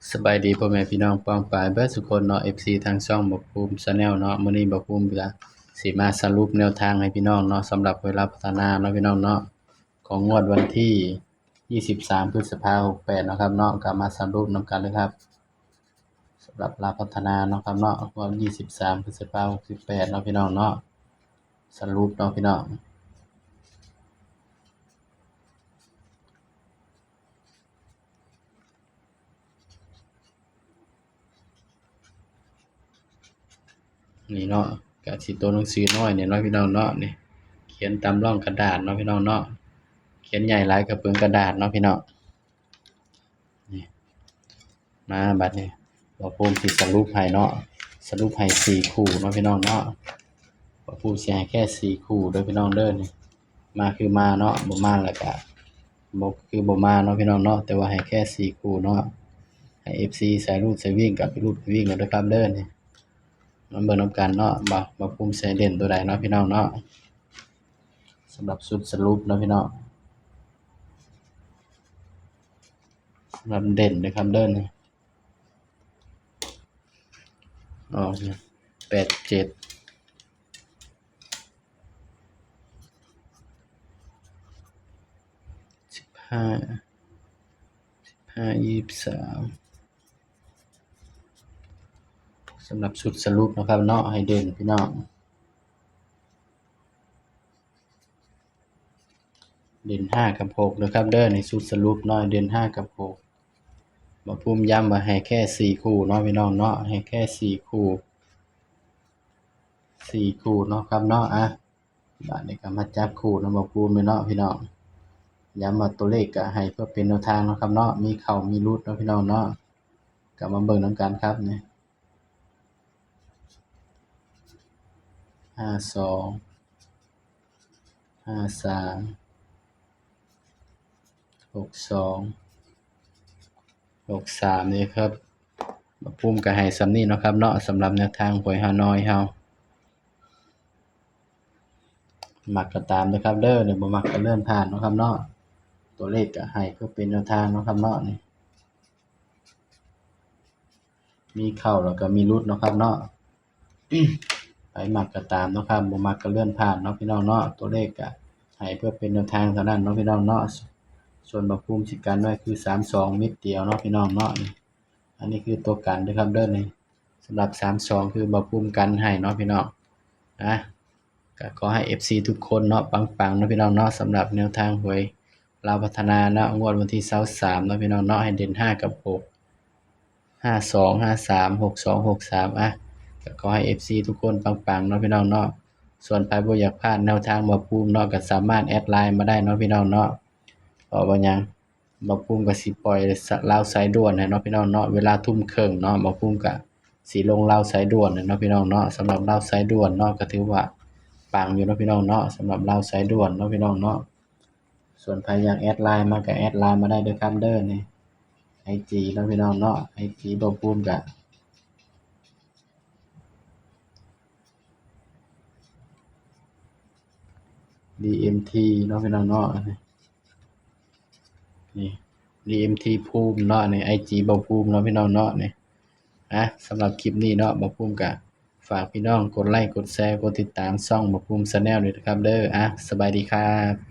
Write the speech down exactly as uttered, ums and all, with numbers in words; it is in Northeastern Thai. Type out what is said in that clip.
สบายดีพ่อแม่พี่น้องป้องปายเบิดสุคนเนาะ เอฟซี ทางช่องบ่าวภูมิ Channel เนาะ มื้อนี้บ่าวภูมิก็สิมาสรุปแนวทางให้พี่น้องเนาะ สำหรับหวยลาวพัฒนาเนาะพี่น้องเนาะ ของงวดวันที่ ยี่สิบสาม พฤษภา หกแปด เนาะครับเนาะ ก็มาสรุปนำกันเลยครับ สำหรับลาวพัฒนาเนาะครับเนาะ งวด ยี่สิบสาม พฤษภา หกแปด เนาะพี่น้องเนาะ สรุปเนาะพี่น้อง นี่เนาะ ก็สิตัวหนังสือน้อยนี่เนาะพี่น้องเนาะ นี่ เขียนตามร่องกระดาษเนาะพี่น้องเนาะ เขียนใหญ่หลายก็เปลืองกระดาษเนาะพี่น้อง นี่ มาบัดนี้ บ่าวภูมิสิสรุปให้เนาะ สรุปให้สี่คู่เนาะพี่น้องเนาะ บ่าวภูมิสิให้แค่สี่คู่เด้อพี่น้องเด้อ นี่ มาคือมาเนาะ บ่มาแล้วก็ บ่คือบ่มาเนาะพี่น้องเนาะ แต่ว่าให้แค่สี่คู่เนาะ ให้ เอฟซี สายรูดสายวิ่งก็ไปรูดไปวิ่งเอาเด้อครับเด้อ นี่ มาเบิ่งนำกันเนาะ บ่าว บ่าวภูมิสิให้เด่นตัวใดเนาะพี่น้องเนาะ สำหรับชุดสรุปเนาะพี่น้อง สำหรับเด่นนะครับเด้อ นี่ ออก แปดเจ็ด สิบห้า สิบห้า ยี่สิบสาม สำหรับชุดสรุปนะครับเนาะ ให้เด่นพี่น้อง เด่นห้ากับหกนะครับเด้อ ในชุดสรุปเนาะ เด่นห้ากับหก บ่าวภูมิย้ำว่าให้แค่สี่คู่เนาะพี่น้องเนาะ ให้แค่สี่คู่ สี่คู่เนาะครับเนาะ อ่ะ บาดนี้ก็มาจับคู่เนาะ บ่าวภูมิเนาะพี่น้อง ย้ำว่าตัวเลขก็ให้เพื่อเป็นแนวทางเนาะครับเนาะ มีเข้ามีหลุดเนาะพี่น้องเนาะ ก็มาเบิ่งนำกันครับ นี่ ห้าสอง ห้าสาม หกสอง หกสาม นี่ครับ บ่าวภูมิก็ให้ส่ำนี้เนาะครับเนาะ สำหรับแนวทางหวยฮานอยเฮา มักก็ตามนะครับเด้อ นี่ บ่มักก็เลื่อนผ่านเนาะครับเนาะ ตัวเลขก็ให้เพื่อเป็นแนวทางเนาะครับเนาะ นี่ มีเข้าแล้วก็มีหลุดเนาะครับเนาะ ไผมักก็ตามเนาะครับ บ่มักก็เลื่อนผ่านเนาะพี่น้องเนาะ ตัวเลขก็ให้เพื่อเป็นแนวทางเท่านั้นเนาะพี่น้องเนาะ ส่วนบ่าวภูมิสิกันไว้คือ สามสอง เม็ดเดียวเนาะพี่น้องเนาะ นี่ อันนี้คือตัวกันเด้อครับเด้อ นี่ สำหรับ สามสอง คือบ่าวภูมิกันให้เนาะพี่น้อง นะ ก็ขอให้ เอฟซี ทุกคนเนาะ ปังๆ เนาะพี่น้องเนาะ สำหรับแนวทางหวยลาวพัฒนาเนาะ งวดวันที่ ยี่สิบสาม เนาะพี่น้องเนาะ ให้เด่นห้ากับหก ห้าสอง ห้าสาม หกสอง หกสาม อ่ะ ก็ขอให้ เอฟซี ทุกคนปังๆ เนาะพี่น้องเนาะ ส่วนใครบ่อยากพลาดแนวทางบ่าวภูมิเนาะ ก็สามารถแอดไลน์มาได้เนาะพี่น้องเนาะ เพราะว่าหยัง บ่าวภูมิก็สิปล่อยลาวสายด่วนให้เนาะพี่น้องเนาะ เวลาทุ่มครึ่งเนาะ บ่าวภูมิก็สิลงลาวสายด่วนให้เนาะพี่น้องเนาะ สำหรับลาวสายด่วนเนาะ ก็ถือว่าปังอยู่เนาะพี่น้องเนาะ สำหรับลาวสายด่วนเนาะพี่น้องเนาะ ส่วนใครอยากแอดไลน์มาก็แอดไลน์มาได้เด้อครับเด้อ นี่ ไอจี เนาะพี่น้องเนาะ ไอจี บ่าวภูมิก็ ดีเอ็มที เนาะพี่น้องเนาะ นี่ ดีเอ็มที ภูมิเนาะ นี่ ไอจี บ่าวภูมิเนาะพี่น้องเนาะ นี่ อ่ะ สำหรับคลิปนี้เนาะ บ่าวภูมิก็ฝากพี่น้องกดไลค์ กดแชร์ กดติดตามช่องบ่าวภูมิ Channel ด้วยนะครับเด้อ อ่ะ สบายดีครับ